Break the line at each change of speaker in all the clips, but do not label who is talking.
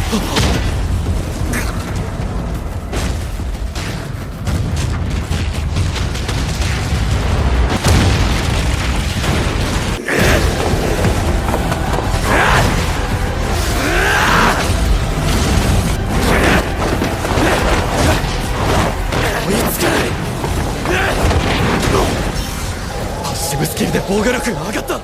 追いつかない。パッシブスキルで防御力が上がった。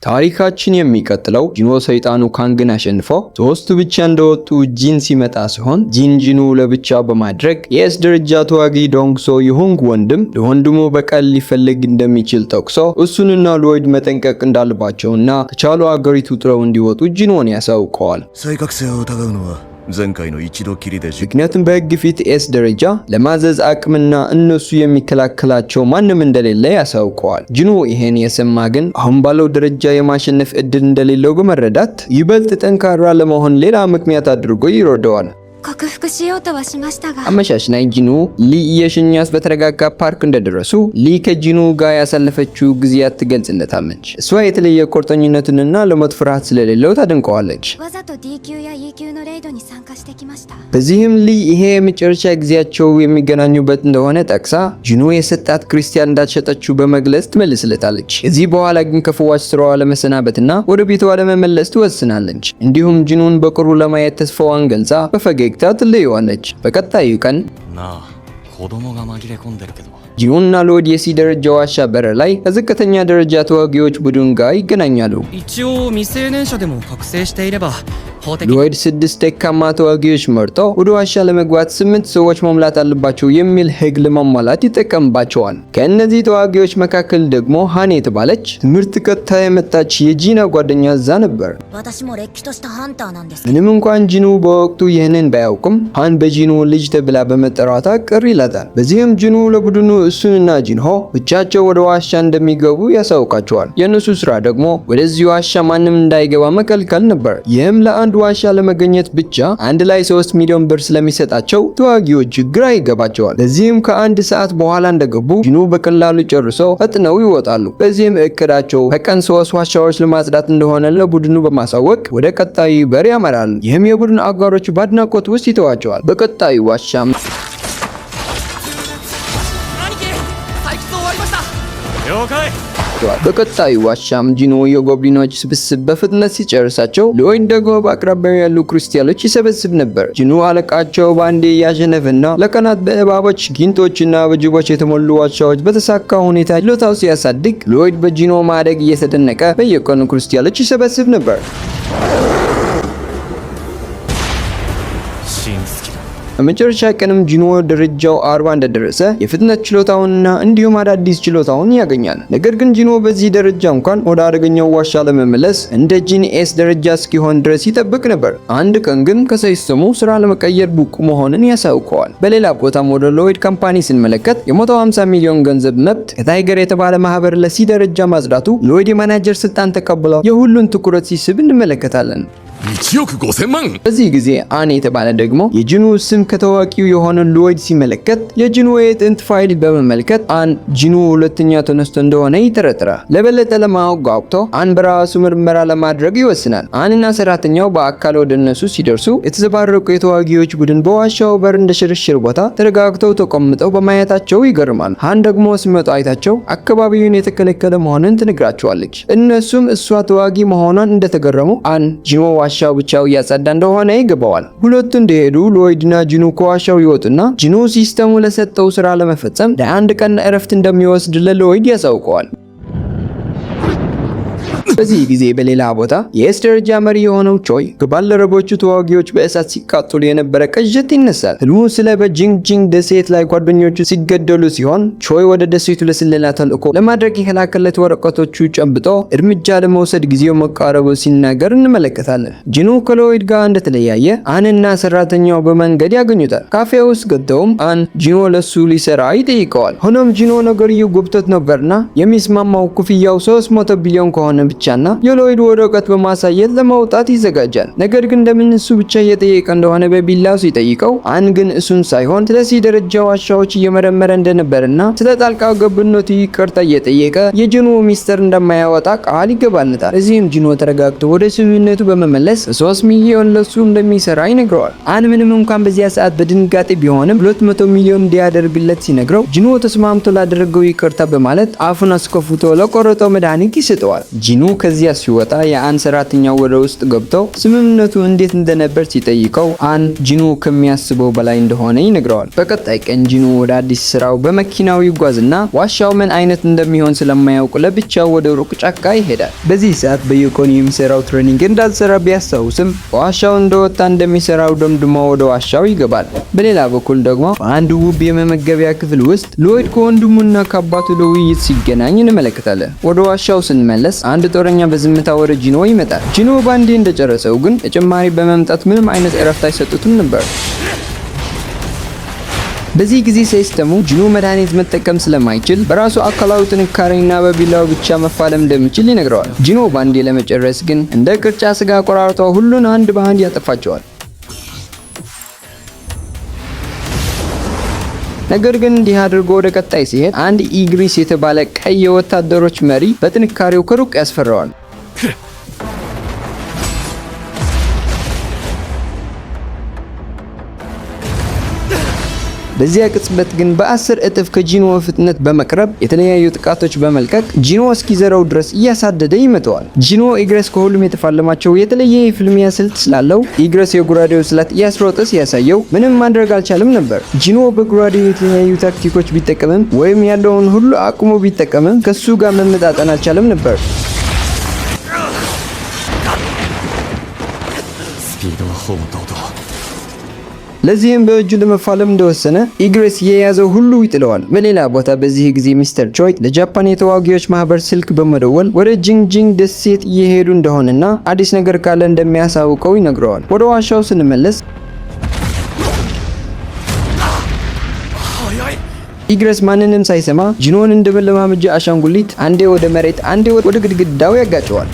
ታሪካችን የሚቀጥለው ጂኖ ሰይጣኑ ካንግን አሸንፎ ሶስቱ ብቻ እንደወጡ ጂን ሲመጣ ሲሆን ጂን ጂኑ ለብቻው በማድረግ የ S ደረጃ ተዋጊ ዶንግሶ የሆንግ ወንድም ለወንድሙ በቀል ሊፈልግ እንደሚችል ጠቅሶ እሱንና ሎይድ መጠንቀቅ እንዳለባቸውና ከቻሉ አገሪቱ ጥለው እንዲወጡ ጂኖን ያሳውቀዋል።
再覚醒を疑うのは前回の一度きりでじ
ምክንያቱም በህግ ፊት S ደረጃ ለማዘዝ አቅምና እነሱ የሚከላከላቸው ማንም እንደሌለ ያሳውቀዋል። ጂኑ ይሄን የሰማ ግን አሁን ባለው ደረጃ የማሸነፍ እድል እንደሌለው በመረዳት ይበልጥ ጠንካራ ለመሆን ሌላ ምክንያት አድርጎ ይረዳዋል።
克服しようとはしましたが、
አመሻሽ ላይ ጂኑ ሊ እየሸኛት በተረጋጋ ፓርክ እንደደረሱ ሊ ከጂኑ ጋር ያሳለፈችው ጊዜያት ትገልጽለታለች። እሷ የተለየ ቁርጠኝነትንና ለሞት ፍርሃት ስለሌለው ታደንቀዋለች።
わざと D 級や E 級のレイドに参加してきました。
በዚህም ሊ ይሄ የመጨረሻ ጊዜያቸው የሚገናኙበት እንደሆነ ጠቅሳ ጂኑ የሰጣት ክሪስታል እንዳትሸጠችው በመግለጽ ትመልስለታለች። ከዚህ በኋላ ግን ከፈዋሽ ስራዋ ለመሰናበትና ወደ ቤቷ ለመመለስ ትወስናለች። እንዲሁም ጂኑን በቅርቡ ለማየት ተስፋዋን ገልጻ በፈገግታ ትለየዋለች። በቀጣዩ ቀን
なあ、子供が紛れ込んでるけど。
ጂኑና ሎድ የ C ደረጃ ዋሻ በር ላይ ከዝቅተኛ ደረጃ ተዋጊዎች ቡድን ጋር ይገናኛሉ።
一応未成年者でも覚醒していれば法的
ሎይድ ስድስት ደካማ ተዋጊዎች መርጦ ወደ ዋሻ ለመግባት ስምንት ሰዎች መሙላት አለባቸው የሚል ሕግ ለማሟላት ይጠቀምባቸዋል። ከእነዚህ ተዋጊዎች መካከል ደግሞ ሃን የተባለች ትምህርት ቀጥታ የመጣች የጂና ጓደኛ እዛ ነበር።
私もれっきとしたハンターなんです。
ምንም እንኳን ጂኑ በወቅቱ ይህንን ባያውቅም ሃን በጂኑ ልጅ ተብላ በመጠራቷ ቅር ይላታል። በዚህም ጂኑ ለቡድኑ እሱንና ጂንሆ ብቻቸው ወደ ዋሻ እንደሚገቡ ያሳውቃቸዋል። የእነሱ ስራ ደግሞ ወደዚህ ዋሻ ማንም እንዳይገባ መከልከል ነበር። ይህም ለአንድ ዋሻ ለመገኘት ብቻ አንድ ላይ 3 ሚሊዮን ብር ስለሚሰጣቸው ተዋጊዎች ግራ ይገባቸዋል። በዚህም ከአንድ ሰዓት በኋላ እንደገቡ ጂኑ በቀላሉ ጨርሰው ፈጥነው ይወጣሉ። በዚህም እቅዳቸው በቀን ሶስት ዋሻዎች ለማጽዳት እንደሆነ ለቡድኑ በማሳወቅ ወደ ቀጣዩ በር ያመራሉ። ይህም የቡድን አጋሮች በአድናቆት ውስጥ ይተዋቸዋል። በቀጣዩ ዋሻም
兄貴、採掘終わりました。
了解。
በቀጣዩ ዋሻም ጂኖ የጎብሊኖች ስብስብ በፍጥነት ሲጨርሳቸው ሎይድ ደግሞ በአቅራቢያው ያሉ ክርስቲያኖች ይሰበስብ ነበር። ጂኑ አለቃቸው በአንዴ እያሸነፈና ለቀናት በእባቦች ጊንጦችና በጅቦች የተሞሉ ዋሻዎች በተሳካ ሁኔታ ችሎታው ሲያሳድግ ሎይድ በጂኖ ማደግ እየተደነቀ በየቀኑ ክርስቲያኖች ይሰበስብ ነበር።
新スキル。
በመጨረሻ ቀንም ጂኖ ደረጃው 40 እንደደረሰ የፍጥነት ችሎታውንና እንዲሁም አዳዲስ ችሎታውን ያገኛል። ነገር ግን ጂኖ በዚህ ደረጃ እንኳን ወደ አደገኛው ዋሻ ለመመለስ እንደ ጂን S ደረጃ እስኪሆን ድረስ ይጠብቅ ነበር። አንድ ቀን ግን ከ system ኡ ስራ ለመቀየር ብቁ መሆንን ያሳውቀዋል። በሌላ ቦታም ወደ ሎይድ company ስንመለከት የ150 ሚሊዮን ገንዘብ መብት ከታይገር የተባለ ማህበር ለ C ደረጃ ማጽዳቱ ሎይድ የማናጀር ስልጣን ተቀብለው የሁሉን ትኩረት ሲስብ እንመለከታለን።
1億5000万。
በዚህ ጊዜ አን የተባለ ደግሞ የጂኑ ስም ከታዋቂው የሆነ ሎይድ ሲመለከት የጂኑ የጥንት ፋይል በመመልከት አን ጂኑ ሁለተኛ ተነስቶ እንደሆነ ይጠረጥራል። ለበለጠ ለማወቅ ጓጉቶ አን በራሱ ምርመራ ለማድረግ ይወስናል። አንና ሰራተኛው በአካል ወደ እነሱ ሲደርሱ የተዘባረቁ የተዋጊዎች ቡድን በዋሻው በር እንደ ሽርሽር ቦታ ተረጋግተው ተቀምጠው በማየታቸው ይገርማል። ሃን ደግሞ ሲመጡ አይታቸው አካባቢውን የተከለከለ መሆኑን ትነግራቸዋለች። እነሱም እሷ ተዋጊ መሆኗን እንደተገረሙ አን ጂኖ ዋሻው ብቻው እያጸዳ እንደሆነ ይገባዋል። ሁለቱ እንደሄዱ ሎይድና ጂኑ ከዋሻው ይወጡና ጂኑ system ኡ ለሰጠው ስራ ለመፈጸም ለአንድ ቀን እረፍት እንደሚወስድ ለሎይድ ያሳውቀዋል። በዚህ ጊዜ በሌላ ቦታ የ S ደረጃ መሪ የሆነው ቾይ ከባልደረቦቹ ተዋጊዎች በእሳት ሲቃጠሉ የነበረ ቅዠት ይነሳል። ህልሙ ስለ በጂንግጂንግ ደሴት ላይ ጓደኞቹ ሲገደሉ ሲሆን ቾይ ወደ ደሴቱ ለስለላ ተልእኮ ለማድረግ የላከለት ወረቀቶቹ ጨብጦ እርምጃ ለመውሰድ ጊዜው መቃረቡ ሲናገር እንመለከታለን። ጂኑ ከሎይድ ጋር እንደተለያየ አንና ሰራተኛው በመንገድ ያገኙታል። ካፌ ውስጥ ገብተውም አን ጂኖ ለሱ ሊሰራ ይጠይቀዋል። ሆኖም ጂኖ ነገርየው ጎብቶት ነበርና የሚስማማው ክፍያው 300 ቢሊዮን ከሆነ ብቻ ብቻና የሎይድ ወረቀት በማሳየት ለመውጣት ይዘጋጃል። ነገር ግን ለምን እሱ ብቻ እየጠየቀ እንደሆነ በቢላው ሲጠይቀው አን ግን እሱን ሳይሆን ስለ C ደረጃ ዋሻዎች እየመረመረ እንደነበርና ስለ ጣልቃ ገብነቱ ይቅርታ እየጠየቀ የጂንዎ ሚስጥር እንደማያወጣ ቃል ይገባለታል። እዚህም ጂንዎ ተረጋግቶ ወደ ስምምነቱ በመመለስ 3 ሚሊዮን ለሱ እንደሚሰራ ይነግረዋል። አን ምንም እንኳን በዚያ ሰዓት በድንጋጤ ቢሆንም 200 ሚሊዮን እንዲያደርግለት ሲነግረው ጂንዎ ተስማምቶ ላደረገው ይቅርታ በማለት አፉን አስከፍቶ ለቆረጠው መድኃኒት ይሰጠዋል። ጂንዎ ከዚያ ሲወጣ የአን ሰራተኛው ወደ ውስጥ ገብተው ስምምነቱ እንዴት እንደነበር ሲጠይቀው አን ጂንዎ ከሚያስበው በላይ እንደሆነ ይነግረዋል። በቀጣይ ቀን ጂንዎ ወደ አዲስ ስራው በመኪናው ይጓዝና ዋሻው ምን አይነት እንደሚሆን ስለማያውቅ ለብቻው ወደ ሩቅ ጫካ ይሄዳል። በዚህ ሰዓት በየቀኑ የሚሰራው training እንዳልሰራ ቢያስታውስም ዋሻው እንደወጣ እንደሚሰራው ደምድሞ ወደ ዋሻው ይገባል። በሌላ በኩል ደግሞ በአንድ ውብ የመመገቢያ ክፍል ውስጥ ሎይድ ከወንድሙና ከአባቱ ለውይይት ሲገናኝ እንመለከታለን። ወደ ዋሻው ስንመለስ አንድ ጦረኛ በዝምታ ወደ ጂኖ ይመጣል። ጂኖ ባንዴ እንደጨረሰው ግን ተጨማሪ በመምጣት ምንም አይነት እረፍት አይሰጡትም ነበር። በዚህ ጊዜ ሲስተሙ ጂኖ መድኃኒት መጠቀም ስለማይችል በራሱ አካላዊ ጥንካሬና በቢላው ብቻ መፋለም እንደሚችል ይነግረዋል። ጂኖ ባንዴ ለመጨረስ ግን እንደ ቅርጫ ስጋ ቆራርጦ ሁሉን አንድ በአንድ ያጠፋቸዋል። ነገር ግን እንዲህ አድርጎ ወደ ቀጣይ ሲሄድ አንድ ኢግሪስ የተባለ ቀይ የወታደሮች መሪ በጥንካሬው ከሩቅ ያስፈራዋል። በዚያ ቅጽበት ግን በ10 እጥፍ ከጂኖ ፍጥነት በመቅረብ የተለያዩ ጥቃቶች በመልቀቅ ጂኖ እስኪዘረው ድረስ እያሳደደ ይመተዋል። ጂኖ ኢግረስ ከሁሉም የተፋለማቸው የተለየ የፍልሚያ ስልት ስላለው ኢግረስ የጉራዴው ስላት እያስሮጠ ሲያሳየው ምንም ማድረግ አልቻለም ነበር። ጂኖ በጉራዴው የተለያዩ ታክቲኮች ቢጠቀምም ወይም ያለውን ሁሉ አቅሙ ቢጠቀምም ከሱ ጋር መመጣጠን አልቻለም ነበር።
スピードはほぼ同等。
ለዚህም በእጁ ለመፋለም እንደወሰነ ኢግሬስ የያዘው ሁሉ ይጥለዋል። በሌላ ቦታ በዚህ ጊዜ ሚስተር ቾይ ለጃፓን የተዋጊዎች ማህበር ስልክ በመደወል ወደ ጂንግጂንግ ደሴት እየሄዱ እንደሆነና አዲስ ነገር ካለ እንደሚያሳውቀው ይነግረዋል። ወደ ዋሻው ስንመለስ ኢግረስ ማንንም ሳይሰማ ጂኖን እንደ መለማመጃ አሻንጉሊት አንዴ ወደ መሬት አንዴ ወደ ግድግዳው ያጋጨዋል።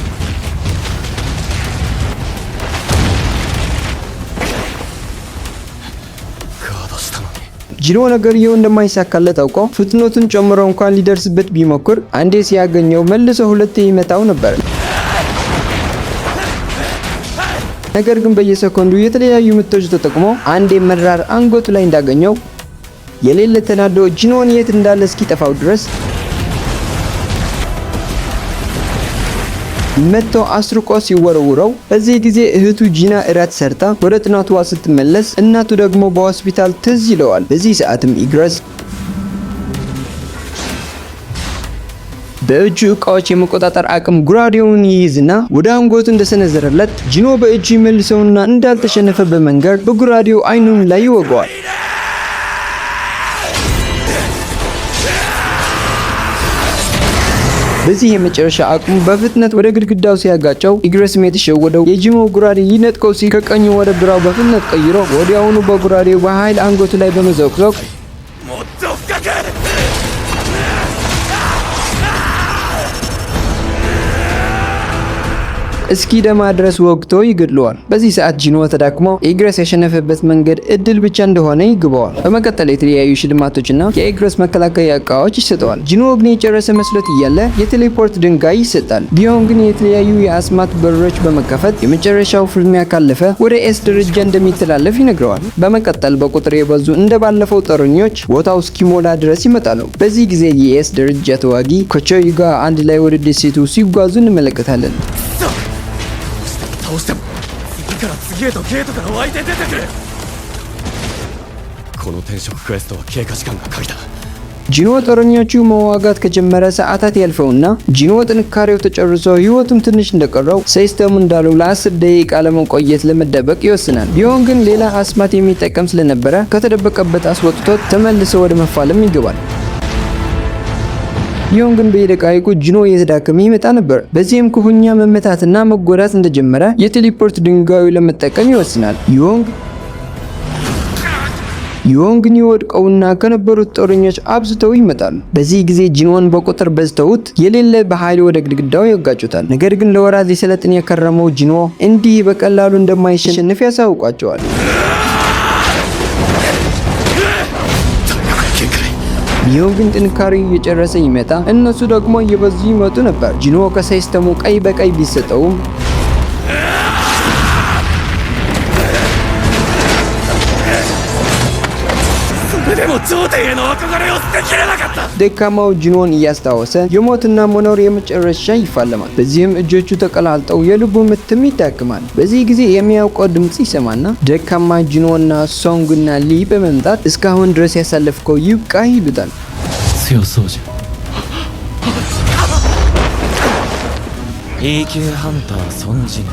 ガードしたのに。
ጂኖ ነገርየው እንደማይሳካለት አውቆ ፍጥነቱን ጨምሮ እንኳን ሊደርስበት ቢሞክር አንዴ ሲያገኘው መልሶ ሁለቴ ይመታው ነበር። ነገር ግን በየሰኮንዱ የተለያዩ ምቶች ተጠቅሞ አንዴ መራር አንገቱ ላይ እንዳገኘው የሌለ ተናዶ ጂኖን የት እንዳለ እስኪጠፋው ድረስ መጥቶ አስርቆ ሲወረውረው፣ በዚህ ጊዜ እህቱ ጂና እራት ሰርታ ወደ ጥናቷ ስትመለስ እናቱ ደግሞ በሆስፒታል ትዝ ይለዋል። በዚህ ሰዓትም ኢግረስ በእጁ እቃዎች የመቆጣጠር አቅም ጉራዴውን ይይዝና ወደ አንገቱ እንደሰነዘረለት ጂኖ በእጁ ይመልሰውና እንዳልተሸነፈ በመንገር በጉራዴው አይኑን ላይ ይወገዋል። በዚህ የመጨረሻ አቅሙ በፍጥነት ወደ ግድግዳው ሲያጋጨው ኢግረስም የተሸወደው የጂኖ ጉራዴ ሊነጥቀው ሲል ከቀኙ ወደ ግራው በፍጥነት ቀይሮ ወዲያውኑ በጉራዴው በኃይል አንገቱ ላይ በመዘቅዘቅ
もっと深く。
እስኪ ደማ ድረስ ወግቶ ይገድለዋል። በዚህ ሰዓት ጂኖ ተዳክሞ ኢግረስ ያሸነፈበት መንገድ እድል ብቻ እንደሆነ ይገባዋል። በመቀጠል የተለያዩ ሽልማቶችና የኢግረስ መከላከያ እቃዎች ይሰጠዋል። ጂኖ ግን የጨረሰ መስሎት እያለ የ teleport ድንጋይ ይሰጣል። ቢሆን ግን የተለያዩ የአስማት በሮች በመከፈት የመጨረሻው ፍልሚያ ካለፈ ወደ S ደረጃ እንደሚተላለፍ ይነግረዋል። በመቀጠል በቁጥር የበዙ እንደ ባለፈው ጦረኞች ቦታው እስኪሞላ ድረስ ይመጣሉ። በዚህ ጊዜ የ S ደረጃ ተዋጊ ከቾይ ጋር አንድ ላይ ወደ ደሴቱ ሲጓዙ እንመለከታለን።
倒しても次から次へとゲートから湧いて出てくる。この転職クエストは経過時間が鍵だ。
ጂኖ ጦረኞቹ መዋጋት ከጀመረ ሰዓታት ያልፈውና ጂኖ ጥንካሬው ተጨርሶ ህይወቱም ትንሽ እንደቀረው ሲስተሙ እንዳለው ለ10 ደቂቃ ለመቆየት ለመደበቅ ይወስናል። ቢሆን ግን ሌላ አስማት የሚጠቀም ስለነበረ ከተደበቀበት አስወጥቶት ተመልሶ ወደ መፋለም ይገባል። ቢሆን ግን በየደቂቃው ጂኖ እየተዳከመ ይመጣ ነበር። በዚህም ክፉኛ መመታትና መጎዳት እንደጀመረ የ teleport ድንጋዩ ለመጠቀም ይወስናል። ቢሆን ዮንግን ይወድቀውና ከነበሩት ጦረኞች አብዝተው ይመጣሉ። በዚህ ጊዜ ጂንዎን በቁጥር በዝተውት የሌለ በኃይል ወደ ግድግዳው ያጋጩታል። ነገር ግን ለወራት ሲሰለጥን የከረመው ጂንዎ እንዲህ በቀላሉ እንደማይሸንፍ ያሳውቋቸዋል። ቢሆን ግን ጥንካሬው እየጨረሰ ይመጣ፣ እነሱ ደግሞ እየበዙ ይመጡ ነበር። ጂንዎ ከሲስተሙ ቀይ በቀይ ቢሰጠውም ደካማው ጂንዎን እያስታወሰ የሞትና መኖር የመጨረሻ ይፋለማል። በዚህም እጆቹ ተቀላልጠው የልቡ ምትም ይዳክማል። በዚህ ጊዜ የሚያውቀው ድምጽ ይሰማና ደካማ ጂንዎና ሶንግና ሊ በመምጣት እስካሁን ድረስ ያሳለፍከው ይብቃ ይሉታል።
強そうじゃ E 級ハンター孫ジヌ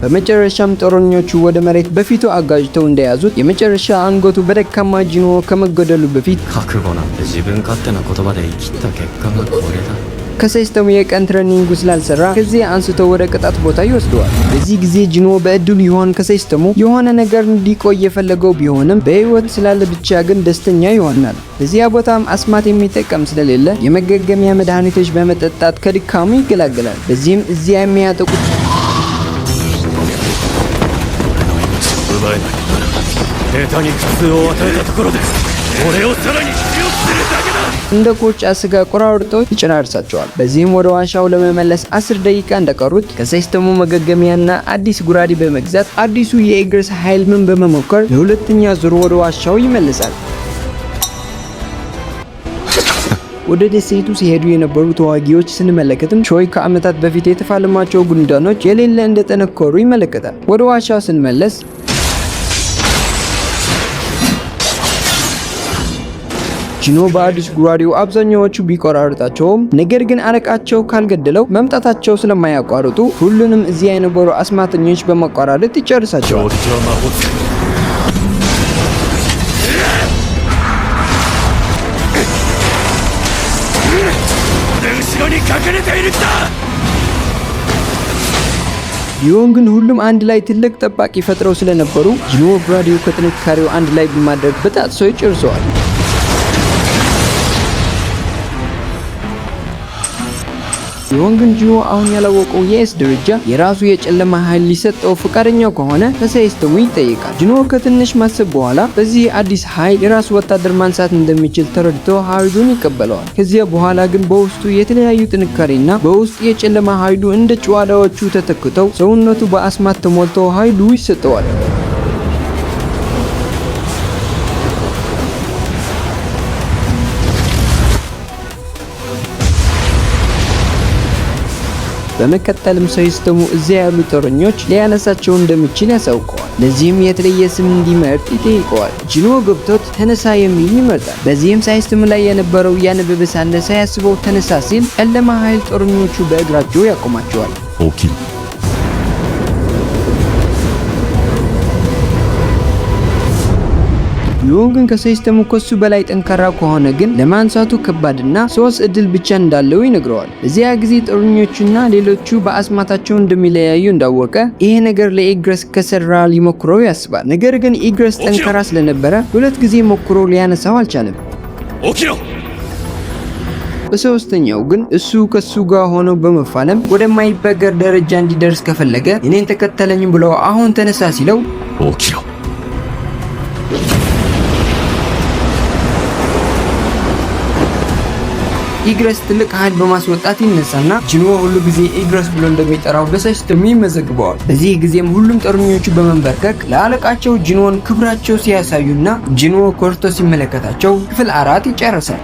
በመጨረሻም ጦረኞቹ ወደ መሬት በፊቱ አጋጭተው እንደያዙት የመጨረሻ አንገቱ በደካማ ጂንዎ ከመገደሉ በፊት
覚悟なんて自分勝手な言葉で言い切った結果がこれだ。
ከሲስተሙ የቀን training ኡ ስላልሰራ ከዚህ አንስቶ ወደ ቅጣት ቦታ ይወስደዋል። በዚህ ጊዜ ጂንዎ በእድሉ ይሆን ከሲስተሙ የሆነ ነገር እንዲቆይ የፈለገው ቢሆንም በህይወት ስላለ ብቻ ግን ደስተኛ ይሆናል። በዚያ ቦታም አስማት የሚጠቀም ስለሌለ የመገገሚያ መድኃኒቶች በመጠጣት ከድካሙ ይገላገላል። በዚህም እዚያ የሚያጠቁት
奪えないなら、下手に苦痛を与えたところで俺をさらに強くするだけだ。
እንደ ቆርጫ ስጋ ቆራርጦ ይጨራርሳቸዋል። በዚህም ወደ ዋሻው ለመመለስ 10 ደቂቃ እንደቀሩት ከሲስተሙ መገገሚያና አዲስ ጉራዴ በመግዛት አዲሱ የኤግረስ ኃይልን በመሞከር ለሁለተኛ ዙር ወደ ዋሻው ይመለሳል። ወደ ደሴቱ ሲሄዱ የነበሩ ተዋጊዎች ስንመለከትም ቾይ ከዓመታት በፊት የተፋለማቸው ጉንዳኖች የሌለ እንደጠነከሩ ይመለከታል። ወደ ዋሻው ስንመለስ ጂኖ በአዲስ ጉራዴው አብዛኛዎቹ ቢቆራርጣቸውም ነገር ግን አለቃቸው ካልገደለው መምጣታቸው ስለማያቋርጡ ሁሉንም እዚያ የነበሩ አስማተኞች በመቆራረጥ ይጨርሳቸዋል።
強敵は魔法使い。後ろに隠れているんだ。
ቢሆን ግን ሁሉም አንድ ላይ ትልቅ ጠባቂ ፈጥረው ስለነበሩ ጂኖ ጉራዴው ከጥንካሬው አንድ ላይ በማድረግ በጣጥሰው ይጨርሰዋል። ቢሆን ግን ጂኖ አሁን ያላወቀው የ S ደረጃ የራሱ የጨለማ ኃይል ሊሰጠው ፈቃደኛው ከሆነ ከሲስተሙ ይጠይቃል። ጂኖ ከትንሽ ማሰብ በኋላ በዚህ አዲስ ኃይል የራሱ ወታደር ማንሳት እንደሚችል ተረድቶ ኃይሉን ይቀበለዋል። ከዚያ በኋላ ግን በውስጡ የተለያዩ ጥንካሬና በውስጡ የጨለማ ኃይሉ እንደ ጭዋዳዎቹ ተተክተው ሰውነቱ በአስማት ተሞልቶ ኃይሉ ይሰጠዋል። በመቀጠልም ሲስተሙ እዚያ ያሉ ጦረኞች ሊያነሳቸው እንደሚችል ያሳውቀዋል። ለዚህም የተለየ ስም እንዲመርጥ ይጠይቀዋል። ጂኖ ገብቶት ተነሳ የሚል ይመርጣል። በዚህም ሲስተሙ ላይ የነበረው እያነበበ ሳለ ሳያስበው ተነሳ ሲል ጨለማ ኃይል ጦረኞቹ በእግራቸው ያቆማቸዋል።
起きる。
ቢሆን ግን ከሲስተሙ ከሱ በላይ ጠንካራ ከሆነ ግን ለማንሳቱ ከባድና 3 እድል ብቻ እንዳለው ይነግረዋል። በዚያ ጊዜ ጦረኞቹና ሌሎቹ በአስማታቸው እንደሚለያዩ እንዳወቀ ይሄ ነገር ለኢግረስ ከሰራ ሊሞክረው ያስባል። ነገር ግን ኢግረስ ጠንካራ ስለነበረ ሁለት ጊዜ ሞክሮ ሊያነሳው አልቻለም።
起きろ。
በሶስተኛው ግን እሱ ከሱ ጋር ሆኖ በመፋለም ወደማይበገር ደረጃ እንዲደርስ ከፈለገ እኔን ተከተለኝ ብሎ አሁን ተነሳ ሲለው
起きろ。
ኢግረስ ትልቅ ኃይል በማስወጣት ይነሳና ጂንዎ ሁሉ ጊዜ ኢግረስ ብሎ እንደሚጠራው በሲስተሙ ይመዘግበዋል። በዚህ ጊዜም ሁሉም ጦረኞቹ በመንበርከክ ለአለቃቸው ጂንዎን ክብራቸው ሲያሳዩና ጂንዎ ኮርቶ ሲመለከታቸው ክፍል 4 ይጨርሳል።